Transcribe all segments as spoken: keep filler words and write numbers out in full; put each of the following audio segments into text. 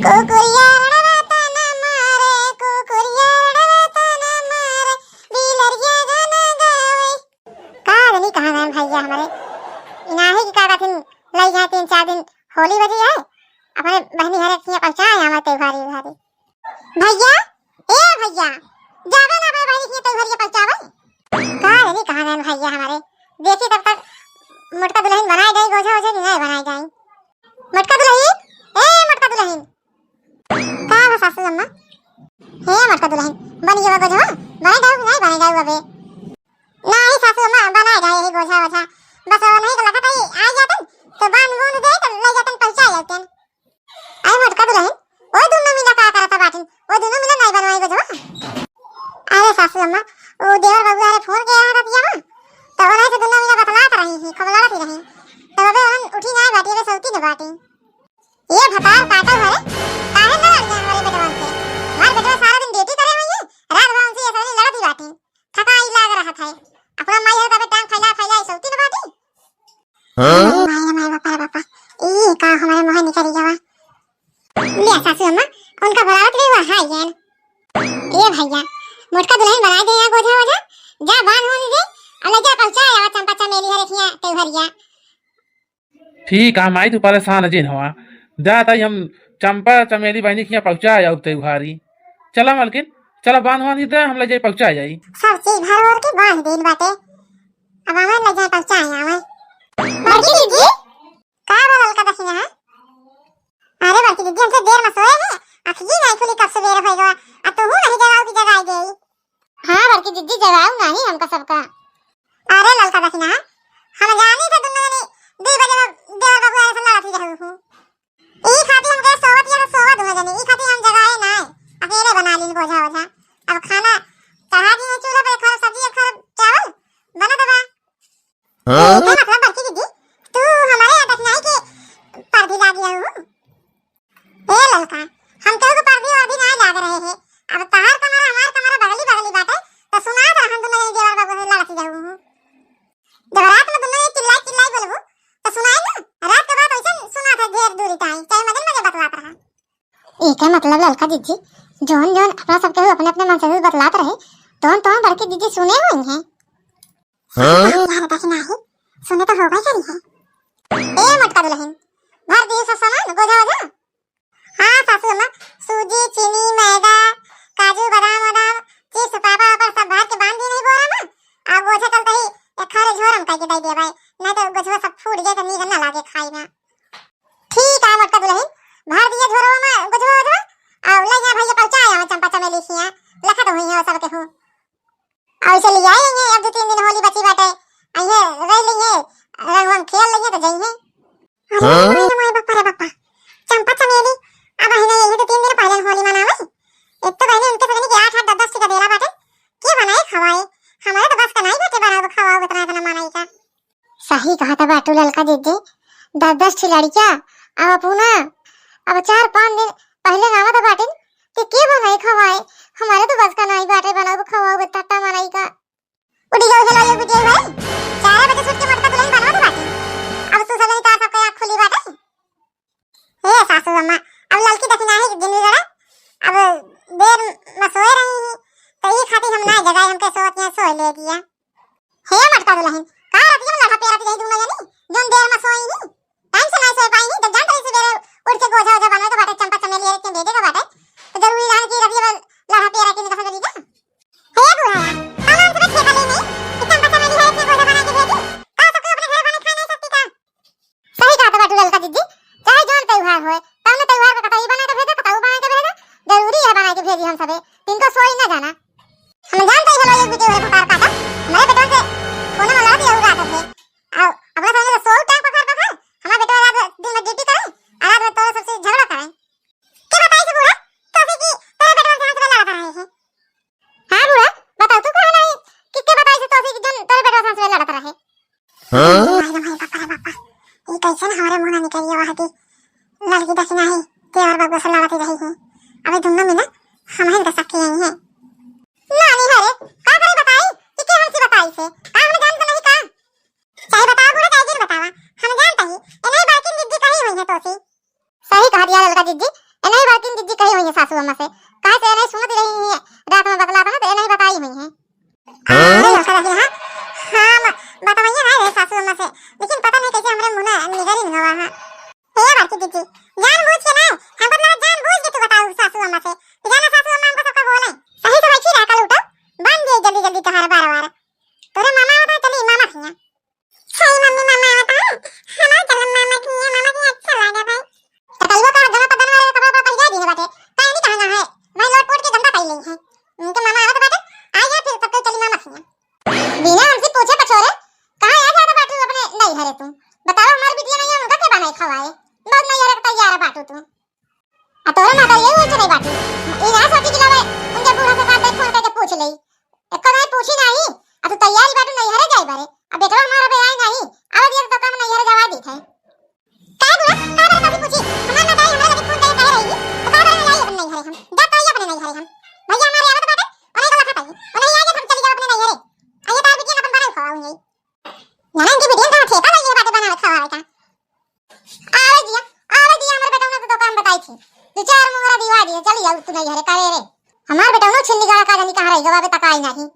कुकुरिया लड़ाता न मारे, कुकुरिया लड़ाता न मारे, बिलरिया गाना गावे। का जानी कहाँ गए भैया हमरे, इनाही की का कथिन लई जाए तीन चार दिन होली बजी है, अपने बहनी हरे किया पहुँचाए हमारे त्योहारी उहारी। भैया, ए भैया, जावे ना अपने बहनी किया त्योहारी पहुँचावे। का जानी कहाँ गए भैया हमरे, देखी तब तक मोटका दुलहिन बनाए जाई गोझा ओझा कि नहीं बनाए जाई। मोटका दुलहिन, ए मोटका दुलहिन। का हो सासू अम्मा? हे मोटका दुलहिन, बन गयो गोझवा? बने जाऊ कि नहीं बने जाऊ अबे? नहीं सासू अम्मा, बना जाए यही गोझा ओझा। बस वो नहीं तो लगत है, आ जातन, तो बांध बूंद दे, तो ले जातन, पहुंचा जातन। अरे मोटका दुलहिन, वो दोनों मिला का करत बाटिन? वो दोनों मिला नहीं बनवाई गोझवा? अरे सासू अम्मा, वो देवर बाबू अरे फोन के रहा रतिया में, तो वो नहीं तो दोनों मिला बतलात रही ही, खूब लड़त ही रही। तो अबे उन्हन उठी नहीं बाटी, अबे सोती न बाटी। ये भतार काटल हरे, काहे न लड़ जाए हमारे बेटवन से? हमारे बेटवा सारा दिन ड्यूटी करे हुई है, रात भर उनसे ये सारी लड़त ही बाटी। थकाई लाग रहत है। अपना माई है तबे टांग फैला फैला ऐसे होती न बाटी। हाँ? माई रे माई, बापा रे बापा, ई का हमारे मुँह निकल गया। लिया सासू अम्मा, उनका बुलावत भी हुआ है ये। ए भैया, मोटका दुलहिन बना दे यहाँ गोझा ओझा, जा बांध होने दे, और ले जा पहुँचा आवा चंपा चमेली हरे किया त्योहरिया। ठीक है माई, तू परेशान जिन हवा। जात ही हम चंपा चमेली बहनी किया पहुँचा आउब त्योहारी। चला मलकिन, चला बांध बांध दे, हम ले जाई पहुँचा जाई। सब चीज भर ओर के बांध देन बाटे, अब हमें ले जाए पहुँचा आवे। बड़की दीदी, का बोलल का दखिना है? अरे बड़की दीदी, हमसे देर में सोए हैं, अखिए नहीं खुली कब सवेर हो गवा, अब तू नहीं जगाओ की जगाई गई। हाँ बड़की जिज्जी, जगाऊ नाही हमका सबका। अरे ललका दखिना, हम जानी थे दुनो जनी दुई बजे में देवर बबुआ से लड़त ही रहू हूँ। ई खातिर हमके सोवत या सोवा दुनो जनी, ई खातिर हम जगाए ना, अकेले बना लीन गोझा ओझा। अब खाना चढ़ा दी चूल्हा पे, एक खर सब्जी, एक खर चावल बनत बा। हाँ? एकर मतलब बड़की दीदी, तू हमारे यहाँ दखिनाई के परदी लागी हऊ। ए ललका, हम केहू के परदी वरदी नाय लाग रहे हैं। अब तहार कमरा हमार कमरा बगली बगली बाटे, तो सुनात रहन दुनो जनी देवर बाबू से लड़त जाऊ हूँ। जब रात में दुनो जनी चिल्लाई चिल्लाई बोलबू, तो सुनाई ना? रात के बात वैसे सुनात है ढेर दूरी ताई, चाहे मजे मजे बतवात रहा। एकर मतलब ललका जिज्जी, जौन जौन अपना सब केहू अपने अपने मन से बतलात रहे, तौन तौन बड़की जिज्जी सुने हुई हैं। हाँ? अरे यार, देखी नाही, सुने तो होबे करी है। ए मोटका दुलहिन, भर दी सब सामान, गोझा ओझा? हाँ सासू अम्मा, सूजी, चीनी, मैदा, काजू, बादाम वादाम, चिप्स, पापड़ वापड़ सब भर के बांध दी नहीं बोरा में। आ गोझा कल तही एक खरे झोरम कह के दे दे भाई, नहीं तो गोझवा सब फूट जाए तो नीक ना लागे खाई में। ठीक है मोटका दुलहिन, भर दिए झोरवा में गोझवा ओझवा, और ले जा भैया पहुँचा आवा चंपा चमेली खिया, लखत हुई है सब केहू। और इसे ले आए हैं, अब दो तीन दिन होली बची बाटे, आइए रह लिए, रंग वंग खेल लिए तो जाइए। अरे हाँ? अरे मोए बापा रे बापा, चंपा चमेली, अब बहिने यही दो तीन दिन पहले होली मनावे। एक तो बहिने उनके सगनी के आठ आठ दस दस टीका देला बाटे, के बनाए खवाए? हमारे तो बस का नहीं बाटे बनावे खवाओ इतना इतना मनाई का। सही कहा था बाटू ललका जिज्जी, दस दस ठी लड़किया, अब अपना, अब चार पाँच दिन पहले आवत बाटिन कि के बनाई खवाए? हमारे तो बस का नहीं बाटे बनावे खवाओ इतना मनाई का। उठी जाओ, चलो, ये बिटिया भाई, चार बजे सुट के मोटका दुलहिन बनवा दे बाटी। अब तू सजनी का सबके आँख खुली बाटे। हे सासू अम्मा, अब ललकी दखिनाही के दिन बिगड़ा, अब देर में सोए रही ही, तो ई खातिर हम ना जगाई, हमके सोवत यहाँ सोए ले दिया। हे मोटका दुलहिन, का रतिया में लड़त पेरत यही दुनो जनी, जौन देर में सोई ही, टाइम से ना सोए पाई ही, जब जान तरी सवेरे उठ के गोझा ओझा बनवे के बाटे, चंपा चमेली हरे के भेजे के बाटे, तो जरूरी रहा कि रतिया में लड़त पेरत के निकल सकेली का? हे बुढ़ावा, कौन हमसे ठेका ले नहीं कि चंपा चमेली हरे के गोझा बना के भेजी? का सबके अपने घर बने खाए नहीं सकती का? सही कहा तो बाटू ललका जिज्जी, चाहे जौन त्योहार होए, कौनो त्योहार का कतई बना के भेजे, कतऊ बना के भेजे, जरूरी है बना के भेजी हम सबे, तिनको सोई ना जाना। हम जानते ही लोग एक बेटे हुए भतार काटा, हमारे बेटों से कोनो में लड़त यहू रात है। और अपना समझ लो सो टांग पकड़ पकड़, हमारे बेटों रात में दिन में ड्यूटी करे, और रात में तोरे सबसे झगड़ा करे। के बताई से बूढ़ा, तो से कि तोरे बेटों से हाथ में लड़त रहे हैं। हाँ बूढ़ा, बताओ तू कहा नहीं, कि के बताई से तो से कि जौन तोरे बेटों से हाथ में लड़त रहे। हाँ? अरे भाई, बापा रे बापा, ये कैसे ना हमारे मुंह ना निकल गया वहाँ की लड़की दखिनाही, देवर बाबू से लड़ती रही है। अबे दोनों में ना हम ही का शक यही है। नानी हरे, का करे बताई? कि के हमसे बताई से? का हम जानते नहीं का? चाहे बतावा बूढ़ा, चाहे जिन बतावा, हम जानते ही, इन्हें बड़की जिज्जी कही हुई है तोसी। सही कहा दिया ललका जिज्जी, इन्हें बड़की बड़की जिज्जी कही हुई है सासू अम्मा से, काहे से नहीं सुनत रही है, रात में बतलात है तो नहीं बताई हुई है। हाँ? अरे लड़का लड़की, हाँ, हाँ, म-, बतवैया है रे सासू अम्मा से, लेकिन पता नहीं कैसे हमरे मुँह ना निगरी न हुआ है। ए बड़की जिज्जी, जानबूझ के ना, हमको तो लगा जानबूझ के तू बताऊ सासू अम्मा से, कि जाना सासू अम्मा हमको सबका बोले। सही से बैठी रह, कल उठो, बन जाई जल्दी जल्दी तोहार बार बार। तोरे मामा आवत है, चली मामा खिया। सही मम्मी, मामा आवत है, हमार चल मामा खिया, मामा खिया अच्छा लागे भाई। तो कल वो का गला पतन वाले कपड़ा पर जा दिन बाटे, काहे नहीं कहना है, भाई लोट पोट के गंदा पाई ली है। इनके मामा आवत बाटे, आई है फिर सबके चली मामा खिया। बिना हमसे पूछे पछोरे, कहाँ आ जाता बाटू अपने नैहरे तू? बताओ, हमार बिटिया नहीं है, उनका के बनाई खवाए? बहुत नैहरे के तैयार बाटू तू। आ तोरे माता ये उठ नहीं बाटू। ई ना सोची कि लावे, उनके बूढ़ा से बात फोन करके पूछ ले। एको नहीं पूछी नहीं, आ तू तैयार ही बाटू नैहरे जाए बारे। अब बेटवा हमारा बे आई नहीं, आवे दिया तो काम नैहरे जवा दी थे। काहे बुआ? का बात कभी पूछी? हमार माता हमरा लगे फोन करे कहे रही, तो का बात आई अपने नैहरे हम? जा तो आई अपने नैहरे हम। भैया हमारे आवत बाटे, उन्हें को लखा पाई। उन्हें आगे हम चली जाओ अपने नैहरे। आइए तार बिटिया अपन बनाई खवाऊंगी। नाना, इनकी बिटिया का ठेका लगे बाटे बनावे खवावे का। आवे दिया, आवे दिया, हमरे बेटौना तो काम बताई थी। दो चार मुंगरा दिवा दिए, चली जाऊ तू नैहरे करे रे। हमार बेटौना छिल्ली गड़ा का जानी कहाँ रह गवा, अबे तक आई नहीं।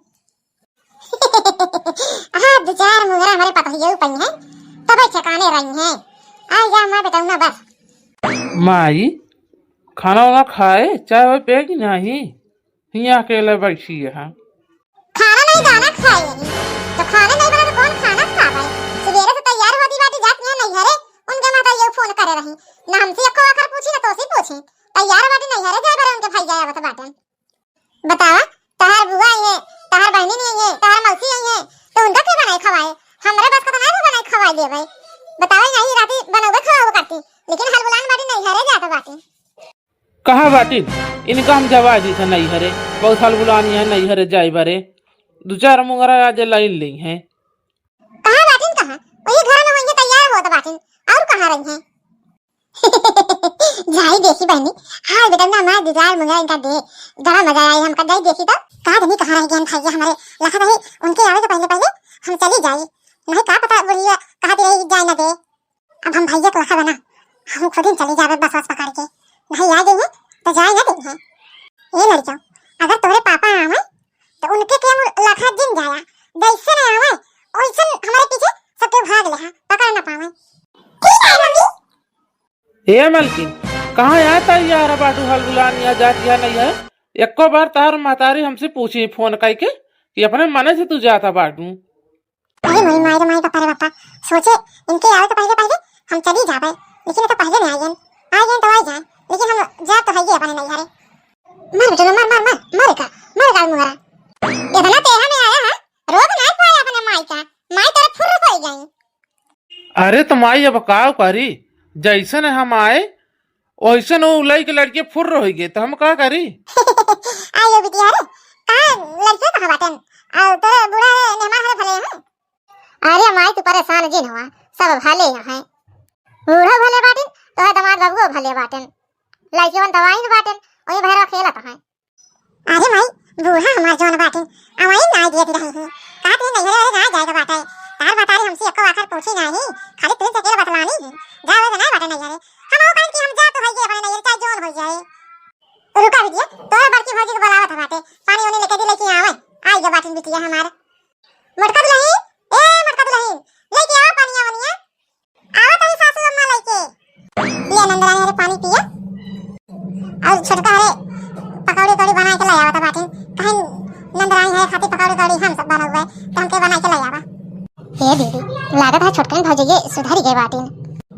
हाँ, दो चार मुंगरा हमारे पतोहिया पई हैं, तबे ठिकाने रही हैं। आ जा हमार बेटौना बस। माई, खाना वाना खाए, चाय वाय पिए कि नहीं? हियाँ अकेले बैठी है। खाना नहीं, दाना खाए यही। तो खाना नहीं बना तो कौन खाना खावे? सुबेरे से तैयार होती बाटी, जात यहाँ नैहरे, उनके माता ये फोन करे रही। ना हमसे एको आखर पूछी, ना तोसे पूछी। तैयार बाटी नैहरे जाए बरे, उनके भाई जाए आवत बाटे। बतावा, तहार बुआ आई है, तहार बहनी नहीं आई है, तहार मौसी आई है, तो उनका के बनाए खवाए? हमरे बस का तो नहीं बनाए खवाए देवे। बतावा, यही राती बनौबे खवाबो करती, लेकिन हलबुलान बाटी नैहरे जात बाटी। कहाँ बाटिन? इनका हम जवाब दी था नैहरे, बहुत हलबुलानी है नैहरे जाए बरे। दो चार मुंगरा आज लाइन ली हैं। कहाँ बाटिन कहाँ? वही घर में वही तैयार होत बाटिन, और कहाँ रही हैं? जाई देखी बहनी, हाय बेटा ना मार दीदार मुंगरा इनका दे, बड़ा मजा आई हमका। जाई देखी तो का जानी कहाँ रह गए भैया हमारे, लखा रही उनके आवे के पहले पहले हम चली जाई, नहीं का पता बुढ़िया कहाँ पे रही जाए ना दे। अब हम भैया के लखा बना, हम खुद ही चली जावे बस वस पकड़ के, नहीं आ गई है तो जाए ना देंगे। ये लड़कियों, अगर तोरे पापा आवे तो उनके के हम लखा जिन जाया, जैसे ना आवे वैसे हमारे पीछे सबके भाग ले, हाँ, पकड़ ना पावे। ठीक है मम्मी। ए मलकिन, कहाँ यहाँ तैयार बाटू हलबुलानिया जात या नहीं है? एको बार तार महतारी हमसे पूछी फोन करके कि अपने मने से तू जाता बाटू। अरे मोरी माई रे माई, बापा रे बापा, सोचे इनके आवे के पहले पहले हम चली जाबे, लेकिन ये तो पहले नहीं आइयन, आइयन तो आई जाए, लेकिन हम जा तो है अपने नैहरे। मर बेटा, मर, मर, मर, मर का, मर का मुहरा। इतना तेरा में आया है, रोक ना पाए अपने माई का, माई तेरा फुर्र हो गई। अरे तो माई अब का करी, जैसन हम आए वैसन वो लइके लड़के फुर्र होइ गए, तो हम का करी? आयो बिटिया रे, का लड़के कहाँ बाटन? और तोरे बूढ़ा रे मेहमान हरे भले हैं? अरे माई तू परेशान जिन हुआ, सब भले हैं। बूढ़ा भले बाटिन, तोहरे दामाद बाबुओ भले बाटिन। लड़के वन दवाई में बाटिन, वही भैरवा खेलत हैं। अरे माई, बूढ़ा हमार जौन बाटे, अवाई नाई दियत रही ही। कहत ही नैहरे अरे ना जाए के बाटे। तार बतारी हमसे एको आखर पूछी नाही, खाली तुझसे अकेले बतलानी ही। जावे के ना बाटे नैहरे। हम वो कहन कि हम जा तो हइये अपने नैहरे, चाहे जौन हो जाए। रुका बिटिया, तोहरे बड़की भौजी के बुलावत बाटे। पानी वानी लेके दी, लेके आवे। आई गए बाटिन बिटिया हमार। मोटका दुलही, ए मोटका दुलही, लेके आवा पानी वानिया। आवत हई सासू अम्मा लइके। ले नंदरानी, अरे पानी पिया। और छोटका हरे पकौड़ी उकौड़ी बना के ले आवत बाटे। कहीं नंदरानी हरे खातिर पकौड़ी उकौड़ी हम सब बनौबे, तो हमके बना के ले आवा। ए दीदी, लागत है छोटकन भौजइये सुधरी गए बाटिन।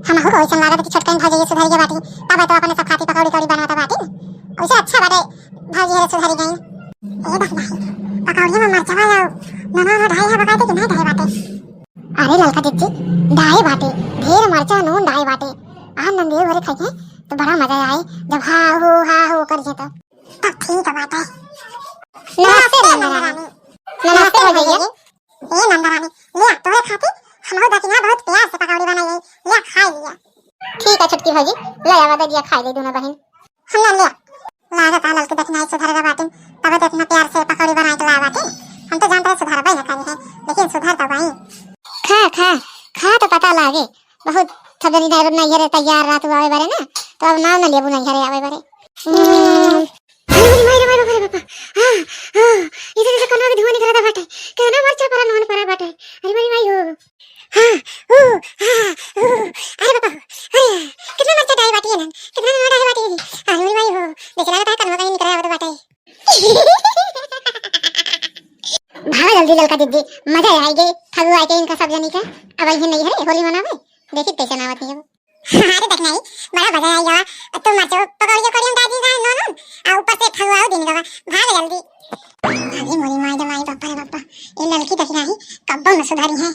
हमहू को वैसन लागत कि छोटकन भौजइये सुधरी गए बाटिन, तब तो अपने सब खातिर पकौड़ी उकौड़ी बनावत बाटिन। वैसे अच्छा बाटे, भौजी हरे सुधरी गई। ए बहिना, पकौड़िया में मरचा वाला नमक डाई है, बकायदे कि नहीं डाई बाटे? अरे ललका जिज्जी, डाई बाटे, ढेर मरचा नून डाई बाटे। आ नंदियो घरे खाई है तो बड़ा मजा आए, जब हा हो, हा हो करिए तो। तब ठीक है बाटे। नमस्ते नंदरानी। नमस्ते भैया। ए नंदरानी, ले आ, तोरे खातिर हमहू दखिना बहुत प्यार से पकौड़ी बनाई है, ले आ, खाई लिया। ठीक है छोटकी भौजी, ले आवा दे दिया, खाई ले दोनों बहिन। हम ना ले आ। लागत आ ललकी दखिना सुधर गए बाटे, तब तो इतना प्यार से पकौड़ी बना के लावा बाटे। हम तो जानते रहे सुधरबे है करी है, लेकिन सुधर तो गई। खा, खा, खा तो पता लागे। बहुत थबरी नैहरे तैयार रहत आवे बारे ना, तो अब नाम न लेबू नैहरे आवे बारे। अलका दीदी, मजा आइगे फगुआ के इनका सब जनी का। अब यही नहीं है होली मनावे, देखी कैसे नावत नहीं है। अरे देख नहीं, बड़ा मजा आइगा। तू मरचो पकौड़ी के कोरियम डाल दी जाए नून नून, आ ऊपर से फगुआ दिन का भाग जल्दी। अरे मोरी माई रे माई, बापा रे बापा, ये लड़की देख नहीं कब्बो न सुधारी है।